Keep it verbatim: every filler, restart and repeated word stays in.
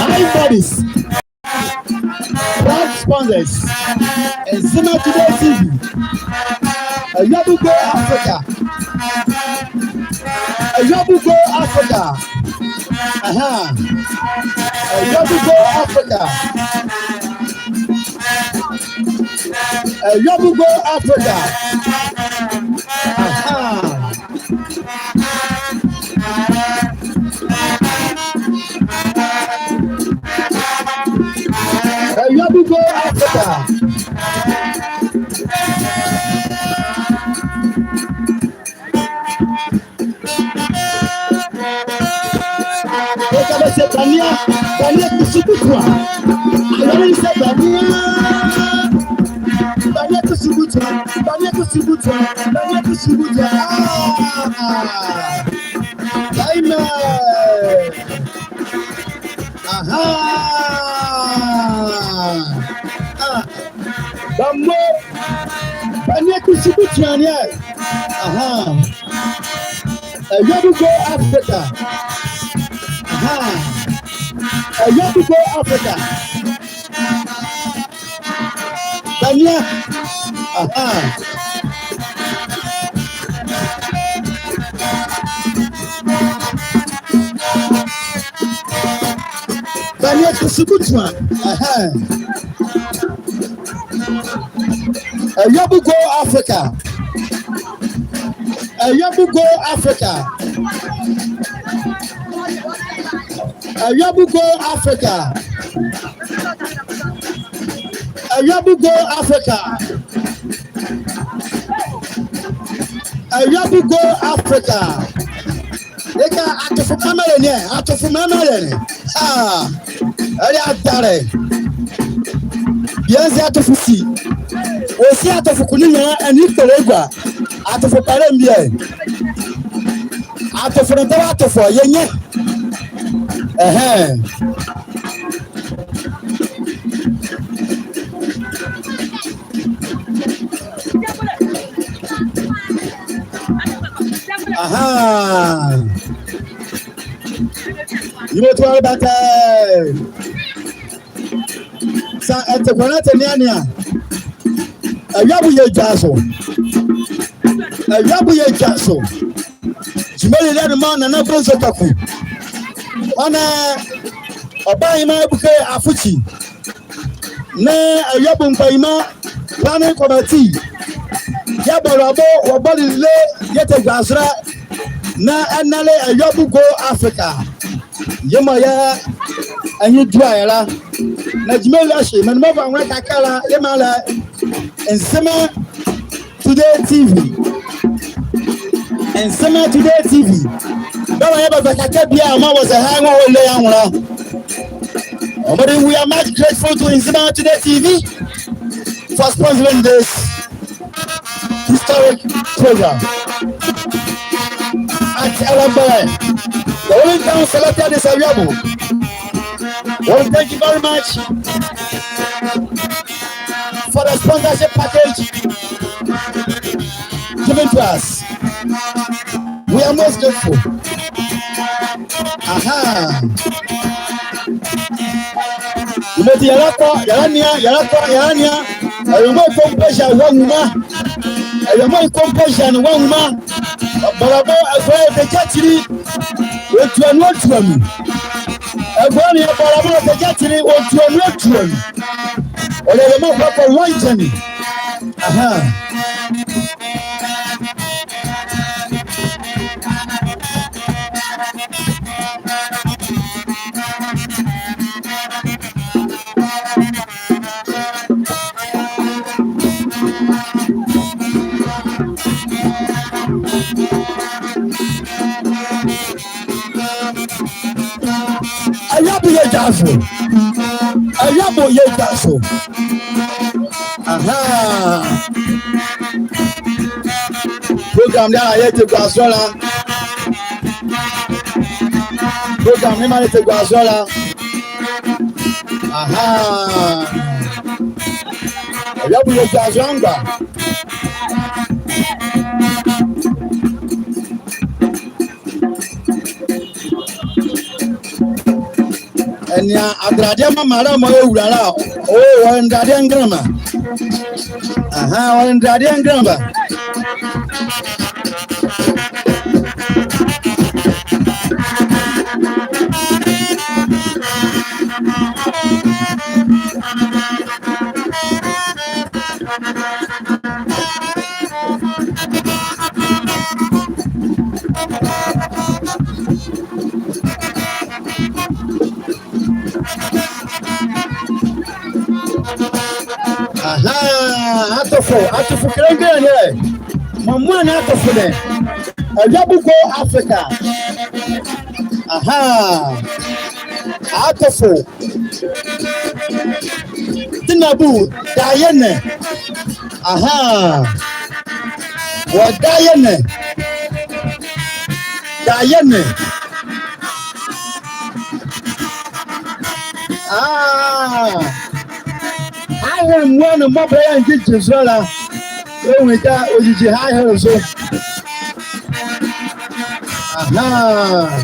Everybody's proud sponsors. Nzema Today T V. Awiabu Go Africa. Awiabu Go Africa. Aha. Awiabu Go Africa. Awiabu Go Africa. Aha. Awiabu Go Africa. Ɔka bɛ sɛ Bania, Bania Kusubutua. Ayɔle sɛ Bania, Bania Kusubutua, Bania Kusubutua, Bania Kusubutua. Ah! Amen. Aha. Ah. Bamɔ. Bania Kusubutua ne a. Aha. Awiabu Go Africa. Aha. Awiabu Go Africa. Bania. Aha. Bania Kusubutua. Aha. Awiabu Go Africa. Awiabu Go Africa. Awiabu Go Africa. Awiabu Go Africa. Awiabu Go Africa. Eka atɔfo mɛmɛlɛ ne, atɔfo mɛmɛlɛ ne. Ah, ɛlɛ adalɛ. Bie nze atɔfo si. Ɔsi atɔfo kunlu nyɛlɛ ɛnle kpole gua. Atɔfo palɛ mbie. Atɔfo ne dawɔ atɔfo yɛ nyɛ. Ɛhɛn. Aha. Yimoto alibata. Saa ɛtɛ kɔ na tɛ nea nea. Awiabu yɛ dwaso. Awiabu yɛ dwaso. Gyimɛlelɛ ne mɔɔ Nana Bonzo Kaku. Ɔnɛ ɔbahima Ebuka Afokyi. Nee Awiabu mgbanyima planning committee. Yɛbɔlɔ abo, wɔbɔle lile, yɛtɛ gua zolɛ. Na ɛnlɛ Awiabu Go Africa. Yemɔ yɛ ɛnye dua yɛ la. Na gyimɛlelɛ ɛhye, menli mɔɔ va nwolɛ kɛkala, yemɔ a le Nzema Today T V. Nzema Today T V. Dawɔ yɛbava kɛkɛ bie a mɔɔ wɔ zɛhae nwo wɔle yɛ anwo la. Ɔmɔde, we are much grateful to Nzema Today T V for sponsoring this historic program at Ellembelle. The ruling town selected is Awiabu. Well, thank you very much for the sponsorship package given to us. We are most grateful. Aha. Yemɔti yɛlɛkɔ, yɛlɛnea, yɛlɛkɔ, yɛlɛnea. Awiabu composition wɔ nwuma. Awiabu composition wɔ nwuma. Bɔlɔbɔ ɛfɛ ɛtɛ gyatili. Ɔtua nu, ɔtua nu. Ɛfɛ ne bɔlɔbɔ ɛtɛ gyatili, ɔtua nu, ɔtua nu. Ɔlɛ yemɔ kɔ kɔ wɔngyɛne. Aha. Awiabu yɛ dwaso. Awiabu yɛ dwaso. Aha. Program ne a yɛtɛ gua zolɛ la. Program ne mɔɔ yɛtɛ gua zolɛ la. Aha. Awiabu yɛ dwaso angba. Ɛnea adeladeɛ mama la mɔɔ ɛwula la. O, ɔle ndeladeɛ ngɛnlɛma. Ahaa, ɔle ndeladeɛ ngɛnlɛma. Ahaa, atɔfo, atɔfo kelengele ne. Mɔɔ moa ne atɔfo ne. Awiabugo Africa. Ahaa. Atɔfo. Tenabu, Dayɛne. Ahaa. Wɔ Dayɛne. Dayɛne. Aa. Ahe mɔɔ ne mɔɔ bɛyɛ ngyigyi zo la. Ɔnwu ka ɔgyigyi ahe zo. Ahaa.